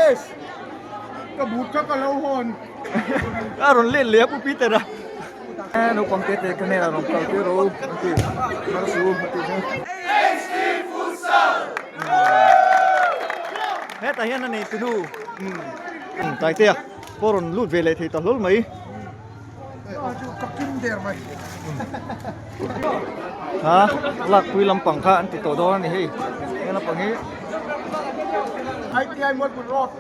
Yes! Ka but kha ka lo hawn. A rawn let leh a Pu Peter a. Naupang te te ka hnenah rawn kal tir rawh u an ti. Mar su a tih chu. Hetah hian a nei tunu. Taitea pawh rawn lut ve leh thei ta hlawl mai. Ka kim der mai. Ha lakpui lampang kha an ti tawh dawn a ni hei he lampang hi. ITI Mualpui Road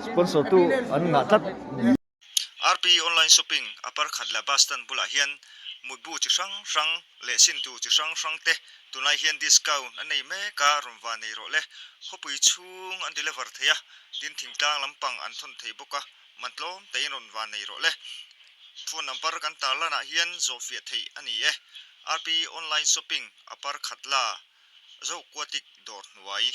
Sponsor tu an ngah tlat. RP Online Shopping a parkhat la bus stand bulah hian mutbu chi hrang hrang leh sintu chi hrang hrang te tunlai hian discount an nei mek a, rawn va nei rawh le. Khawpui chhung an deliver thei a, tin thingtlang lampang an thawn thei bawk a, man tlawm tein rawn va nei rawh le. Phone number kan tarlanah hian zawhfiah theih a ni e. RP Online Shopping a parkhat la Zohkuatik dawr hnuai.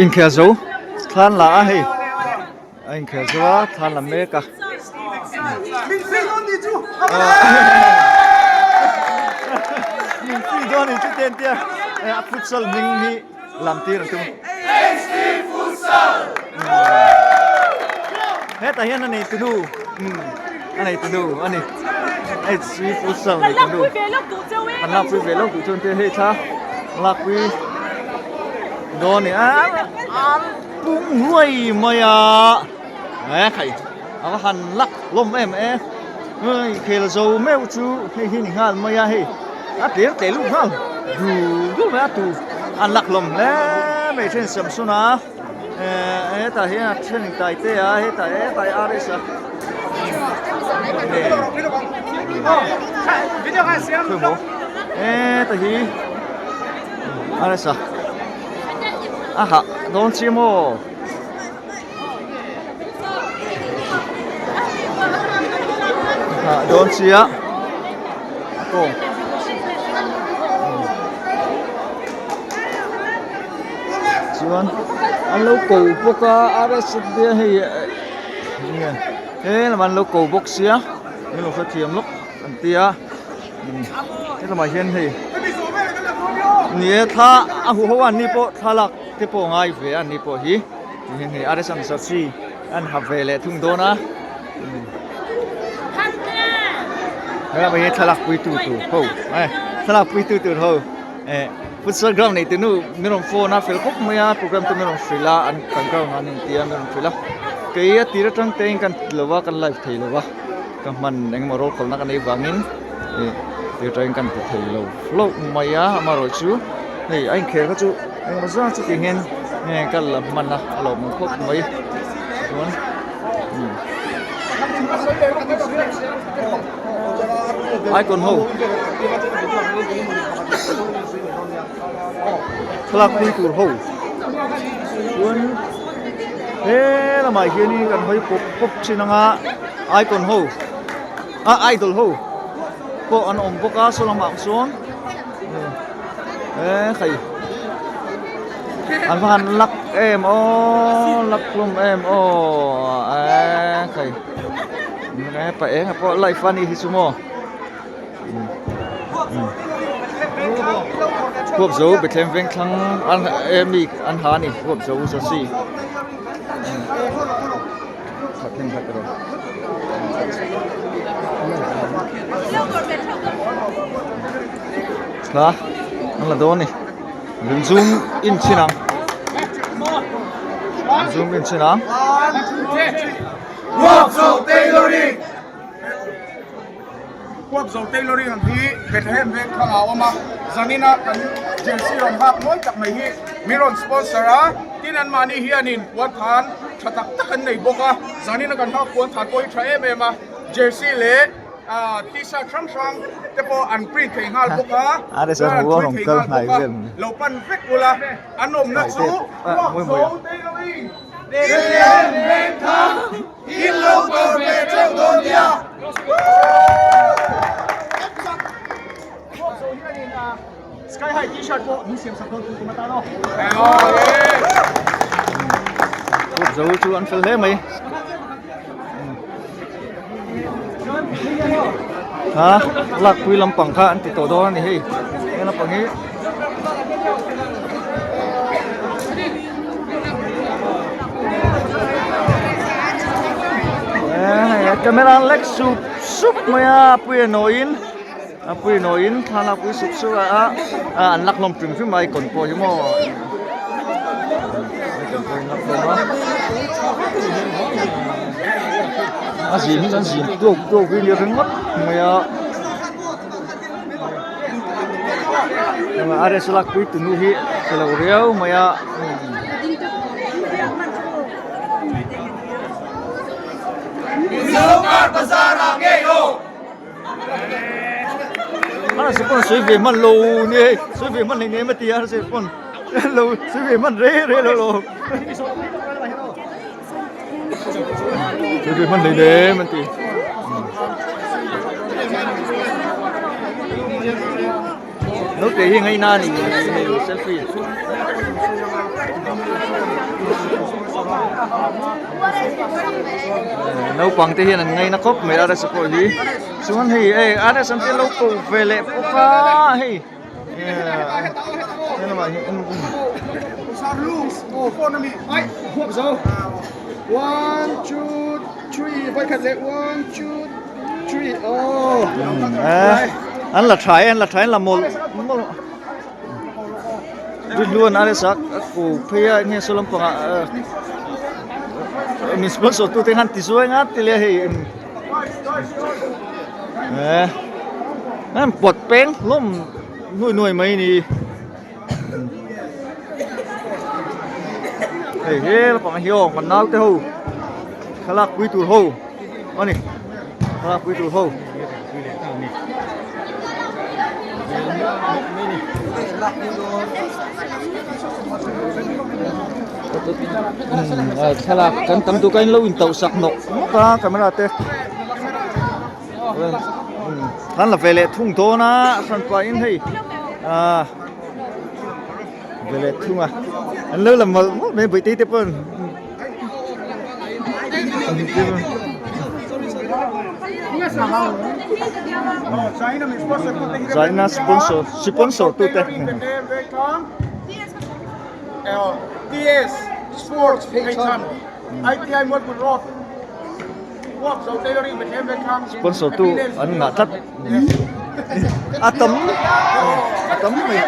Inkhel zo thlan la a hei a inkhel zo a thlan la mek a min free dawn ni chu ten tia a futsal hming hi lam tir an tum hetah hian a nei tunu a nei tunu a ni HC futsal nei tunu an lakpui ve lawk duh chuan tia hei thla lakpui dawn ni a an pung ruai mai a e khai a va han lak lawm em e hei khel zo meuh chu hei hi ni nghal mai a hei a tlir teh luh nghal dul dul mai a tu an lak lawm hle mai then Samson a eh hetah hian a then tai te a hetah hetah hi RS a hetah hi RS a a hah dawn chiang maw. Ah dawn sia kawng chuan an lo ko bawk a RSB hei enge he lamah an lo ko bawk sia min lo hrethiam lawk an tia helamah hian hei ni e thla a huh ho a an ni pawh thlalak te pawh ngai ve a an ni pawh hi. Tihian hei RSM Sachi an ha ve leh thung dawn a helama hi thlalak pui tu tur ho eh thlalak pui tu tur ho eh futsal ground nei tunu min rawn phone a fel khawp mai a program te min rawn hrilh a an kan ground an inti a min rawn hrilh a kei a tir atang te in kan ti lo a kan live thei lo a ka hman engemaw roll call na ka neih vangin eh tir atangin kan ti thei lo hlauh mai a amaherawhchu hei a inkhel kha chu Engemaw zat chu tih hian nge ka la hman a a lawm khawp mai chuan umm icon ho thlalak pui tur ho chuan he lamah hianin kan hawi pawp pawp thin anga icon ho ah idol ho pawh an awm bawk a saw lamah sawn. E khai an va han lak em aw lak hlawm em aw e khai e pa eng a pawh life a nih hi chu maw huap zo Bethlehem veng thlang an e mi an ha a ni huap zo jersey khat khat erawh. Thla an la dawn a ni rawn zoom in chhin ang rawn zoom in chhin ang. Huap zo tailoring ang hi Bethlehem veng thlang a awm a, zanina kan jersey rawn hak mawi tak mai hi min rawn sponsor a, tin anmahni hianin puan than tha tak tak an nei bawk a, zanina kan hak puan than pawh hi tha em em a, jersey leh t-shirt hrang hrang te pawh an print thei nghal bawk a, chuan an thui thei nghal bawk a, lo pan vek ula an awmna chu Huap zo tailoring Bethlehem veng thlang. In lo kal ve teuh dawn nia. Sky High t-shirt pawh min siam sak dawn tu kum atan aw. Kut zo chu an fel hle mai. Ha lakpui lampang kha an ti tawh dawn a ni hei. He lampang hi. Camera an lek sup sup mai a a pui nawiin a pui nawiin thla lakpui sup sup a a an lak hlawm hrim hrim a icon pawh hi maw icon pawh hi an lak hlawm a a zin hi an zin tawk tawk hi a ni ringawt mai a. RS lakpui tunu hi che lo riau mai a. RS pawn sawi ve hman lo ni hei sawi ve hman hlei nem a ti a RS pawn lo sawi ve hman rei rei lo lo sawi ve hman hlei nem an ti. Naute hi ngaina a ni selfie. Naupang te hian an ngaina khawp mai a rsa pawh hi chuan hei eh rsa te lo ko ve leh bawk a hei an la tha e an la tha e an la mawlh mawlh Rinluan a rsa a ko phei a enge saw lampangah min sponsor tute khan ti zuai nga ti le hei eh an pawt peng hlawm nuai nuai mai ni hei he lampang hi aw kan naute ho thlalak pui tur ho ani thlalak pui tur ho. Thlalak kan tam tuk a in lo in tauh sak nawk nawk a camera te an la ve leh thung dawn a hran pah in hei ah ve leh thung a an lo la mawlh mawlh mai bawihte te pawn. China sponsor sponsor tu te. TS Sports Pheichham ITI Mualpui Road Sponsor tu an ngah tlat a tam a tam mai.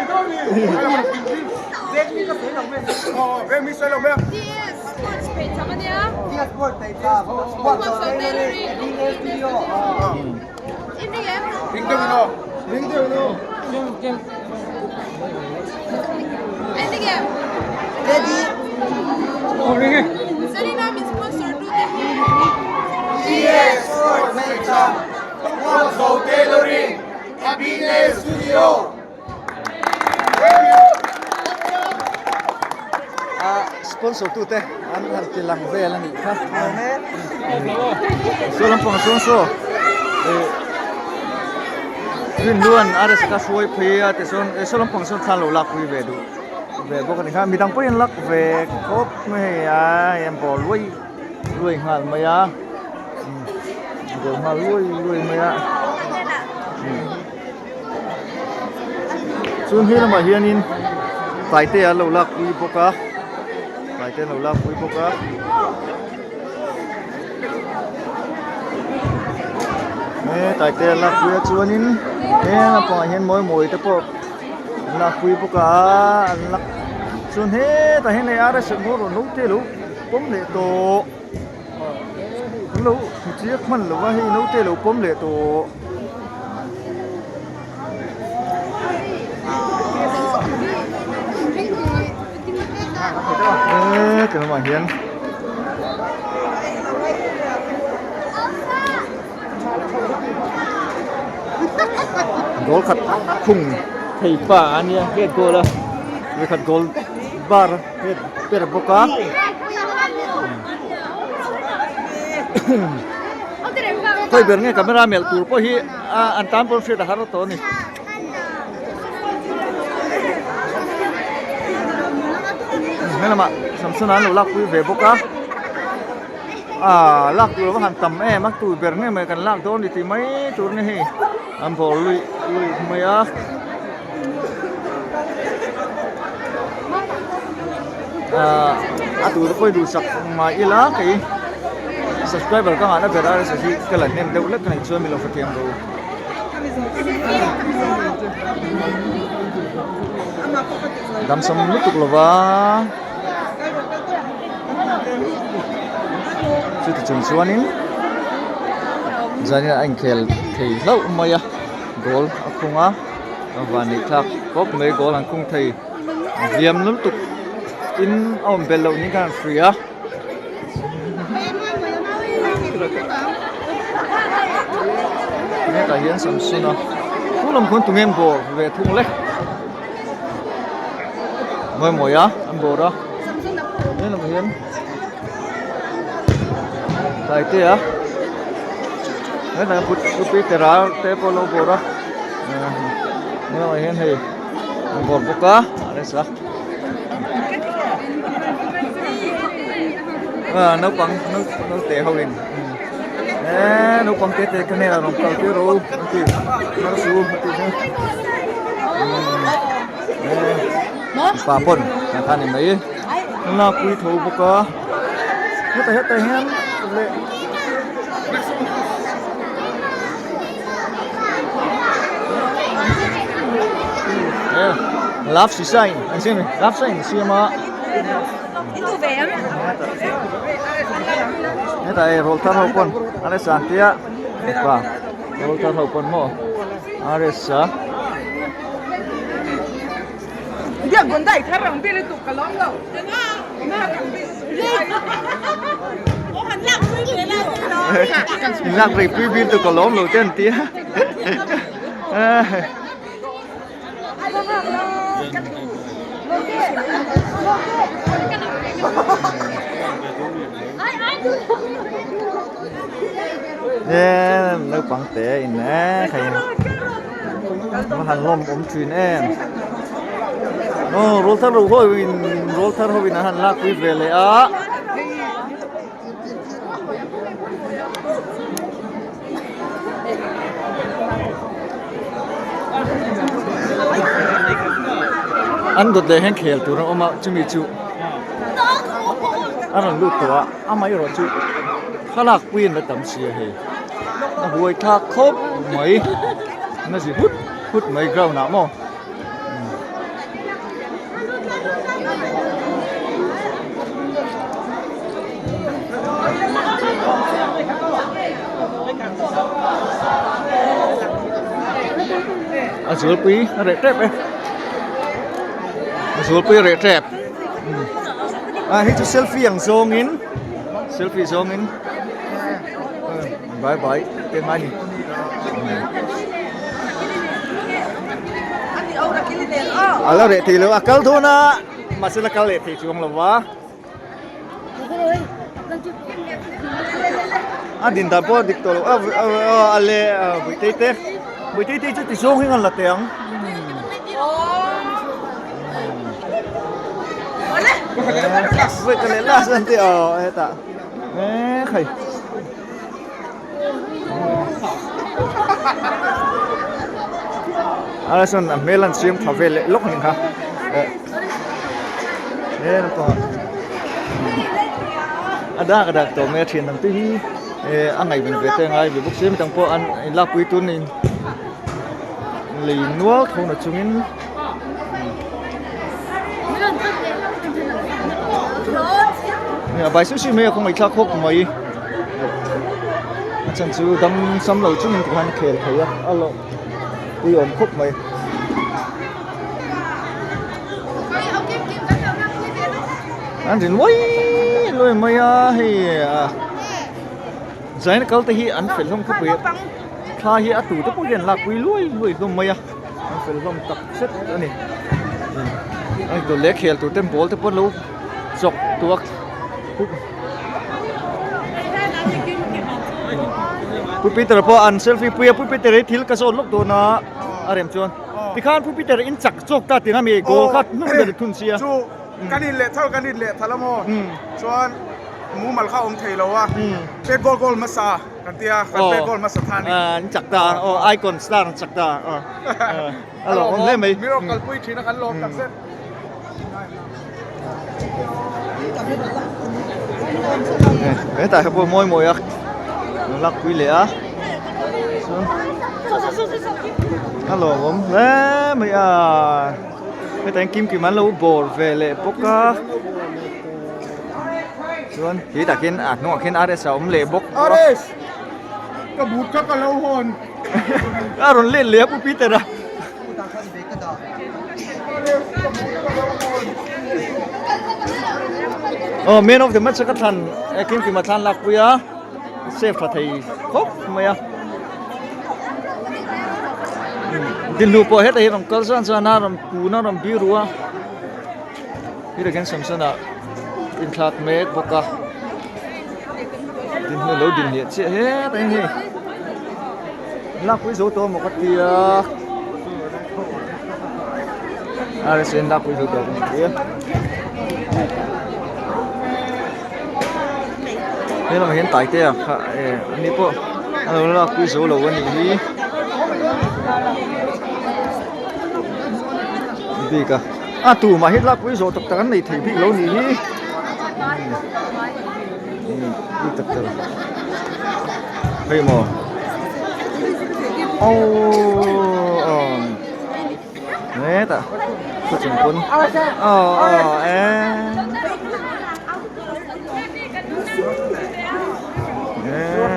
Sponsor tu te an han ti lang vel a nih kha saw lampang sawn saw Rinluan RS ka hruai phei a tichuan saw lampang sawn thla an lo lak pui ve duh ve bawk a ni kha midang pawhin an lak ve khawp mai hei a hei an bawr luai luai nghal mai a bawr nghal luai luai mai a chuan he lamah hianin taite an lo lak pui bawk a taite an lo lak pui bawk a. He taite an lak pui a chuanin he lampangah hian mawi mawi te pawh an lak pui bawk a an lak chuan hetah hian hei RS maw rawn lo te lo pawm leh tawh an lo hmu chiak hman lo va hei naute lo pawm leh tawh. He lamah hian goal khat khung thei pa a nia het goal a vawikhat goal bar het per bawk a. Khawi ber nge camera melh tur pawh hi an tan pawn hriat a har tawh a ni. He lamah Samsona an lo lakpui ve bawk a ah lak tur a va han tam em a tur ber nge mai kan lak dawn ni tih mai tur a ni hei an bawr luih luih mai a. Ah a tur te pawh hi duhsak mah ila kei. Subscriber ka ngahna ber RSA hi ka la hnem deuh lek a nih chuan min lo hrethiam ro. Damsam lutuk lova chuti chung chuanin zanin a inkhel thei hlauh mai a goal a khung a a van neih thlak khawp mai goal an khung thei hliam lutuk in a awm belh loh niin khan an hria. Hetah hian Samsung a chu lam khuan tunge an bawr ve thung le mawi mawi a an bawr a helam ah hian Taitea hetah hian Pu Petera te pawh an lo bawr a helam ah hian hei an bawr bawk a a. Ah naupang naute ho in eee naupang te te ka hnenah rawn kal tir rawh u an ti nurse u a tih chu eee mipa pawn an kha ni mai an lakpui tho bawk a hetah hetah hian leh. Love sign an siam love sign an siam a hetah hei rawl thar ho pawn a resa an tia mipa rawl thar ho pawn maw a resa. In lak rei pui bil tu ka lawm lo te an tia. Naupang te in e khai a han lawm awm thin em aw rawl thar ho ho in rawl thar ho in an han lak pui ve leh a. An dawt leh hian khel tur a awm a chumi chu a rawn lut tawh a amaherawh chu thlalak pui an la tam si a hei a huai thlak khawp mai na zi hut hut mai ground ah maw. A zualpui a reh tep e a zualpui a reh tep a hei chu selfie ang zawngin selfie zawngin bye bye te ngai ni. A la reh thei lo a kal dawn a mahse la kal leh thei chuang lo va a din dan pawh a dik tawh lo a a le buitei te buitei te chu ti zawng hi an la teh ang. Ka leh las an ti aw hetah e khai. A sawn a hmel an siam tha vel leh lawk a ni kha he naupang a dak a dak tawh mai a thian ang te hi eh a ngaihven ve te a ngai ve bawk sia midang pawh an inlakpui tun in lei nual tho na chungin. Bai sushi mai a khawngaih thlak khawp mai a chhan chu dam sam lo chungin tikhan a khel thei a a lawh pui awm khawp mai. An rin luai luai mai a hei a zaina kal te hi an fel hlawm khawpui a thla hi a tu te pawh hian lak pui luai luai hlawm mai a. An fel hlawm tak zet a ni a intur leh khel tur ten ball te pawh an lo chawk tuak Pu Peter pawh an selfie pui a Pu Peter hi thil ka zawt lawk dawn a a rem chuan tikhan Pu Peter in chak chawk ta tih na mi goal kha hnung ber thun sia chu kan in leh thal kan in leh thal a maw chuan mumal kha awm thei lo a pet goal goal hmasa. Kan tia, kan pek goal hmasa tha ni. An chak ta, aw icon star an chak ta. A lawm awm hle mai. Miro kalpui thin a kan lawm tak zet. Hetah hian pawh mawi mawi a lo lakpui leh a chuan a lawmawm hle mai a hetah hian kimkim an lo bawr ve leh bawk a chuan hetah khian a hnungah khian RS a awm leh bawk a. RS ka but kha ka lo hawn. A rawn let leh a Pu Peter a. Aw man of the match a ka thlan e kimkim a thlan lakpui a save tha thei khawp mai a dinhnu pawh hetah hi rawn kal zan zan a rawn kun a rawn biru a heta hian Samson ah inthlak mek bawk a dinhnu lo din leh chiah hetah hian hei. Lakpui zo tawh maw ka tia RSN lakpui zo tawh ka tia he lamah hian taitea kha e ani pawh a lo lakpui zo lo a nih hi bik a a tumah hi lakpui zawh tak tak an nei thei bik lo nih hi bik tak tak. Hei maw aww hetah thu chung pawn aw aw eee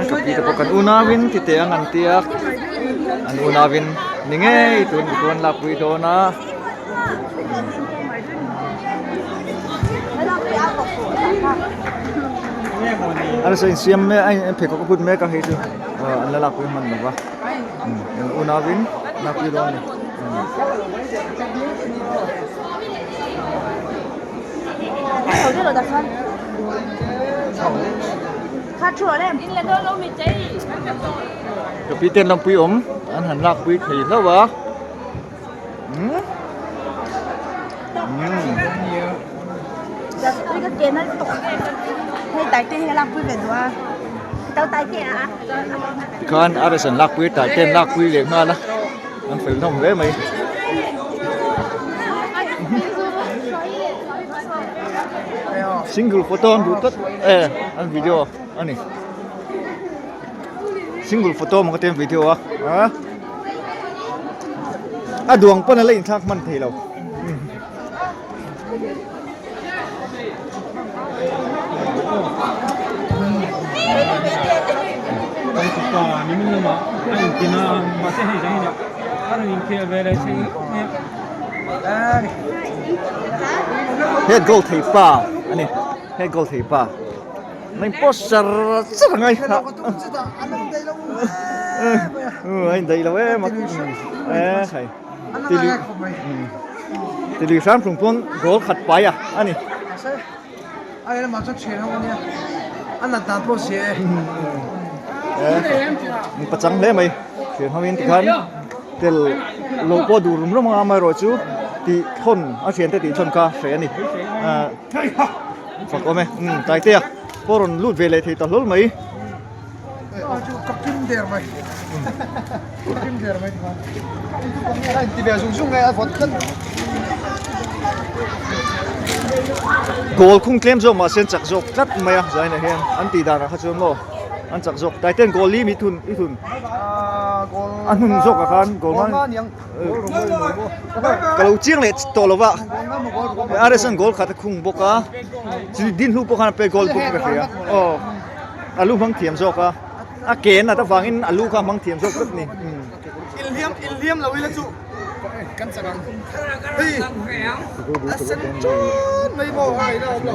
ka pi te pawh kan unauin ti teh ang an tia an unauin ni ngei tun ti chuan lakpui dawn a. A nasa insiam mek a pheikhawk a phut mek a hei chu an la lakpui hman lo va an unauin lakpui dawn a ni. Ka pi ten lampui awm an han lakpui thei hlauh a. Tikhan RS an lakpui taite an lakpui leh nghal a an fel hlawm hle mai. Single photo an duh tlat e an video a ni single photo maw ka ti an video a. A duang pawn a la inthlak hman thei lo. He goal thei pa a ni he goal thei pa. Mai pawh sar sar a ngai kha. A indaih lo em a. E khai. Tili tili hram hrung pawn goal khat pai a a ni. E pachang hle mai. Thian ho in tikhan tel lo pawh duh rum rum anga amaherawhchu tih thawn a thiante tih thawn kha hreh a ni. Fak awm e, umm Taitea pawh rawn lut ve leh thei ta hlawl mai. Ka kim der mai, ka kim der mai a inti ve zung zung nge a vawt tlat. Goal khung tlem zawk mahse an chak zawk tlat mai a Zaina hian an tih danah kha chuan maw an chak zawk Taitea'n goal li mi thun i thun a hnun zawkah khan goal nga Ka lo chiang leh tawh lo va, RS an goal khat a khung bawk a, chu din hnu pawh khan a pe goal bawk ka hria, aw a lu hmang thiam zawk a, a ke nat avangin a lu kha a hmang thiam zawk tlat a ni. Inhliam inhliam lo ila chu kan chak ang hei a sen chun mai maw a ngaihna awm lo.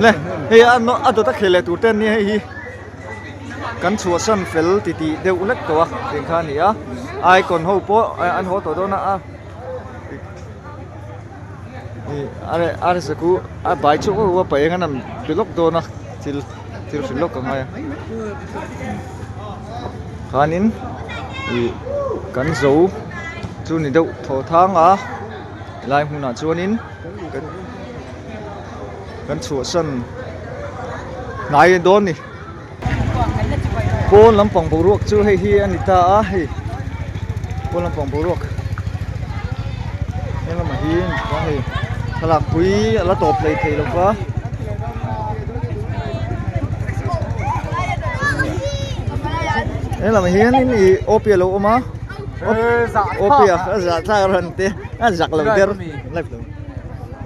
Le hei a a dawt a khel leh tur te an nia hei hi kan chhuahsan fel ti tih deuh hlek tawh a tiang kha a ni a icon ho pawh an haw tawh dawn a a ih a rsa khu a bai chhuak vak a pa eng an an ti lawk dawn a thil thil hrilh lawk a ngai a khanin ih kan zo chu ni deuh thaw thang a helai hmunah chuanin kan chhuahsan hnai dawn a ni. Pawn lampang boruak chu hei hi a ni ta a hei pawn lampang boruak heng lamah hi chuan hei thlalak pui a la tawp hlei thei lo va. He lamah hianin ih OP a lo awm a OP a zahthlak a rawn ti a zak lo der live lo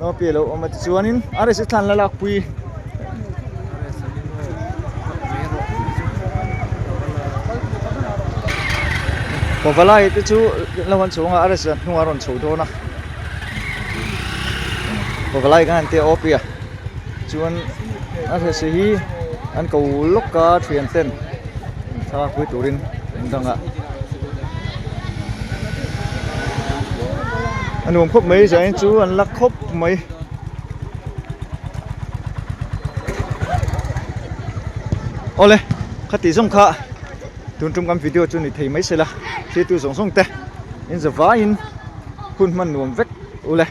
OP a lo awm a tichuanin RSA thlan la lakpui. Pavalai te chu lo an chho anga RSA hnungah a rawn chho dawn a Pavalai kan han tia OP a. Chuan a hre hi an ko lawk a thian ten thlalak pui turin an dang a a nuam khawp mai zanin chu an la khawp mai. Awle khati zawng kha tun tum kan video chu ni thei mai se la thlir tu zawng zawng te in zavaiin hun hman nuam vek ule.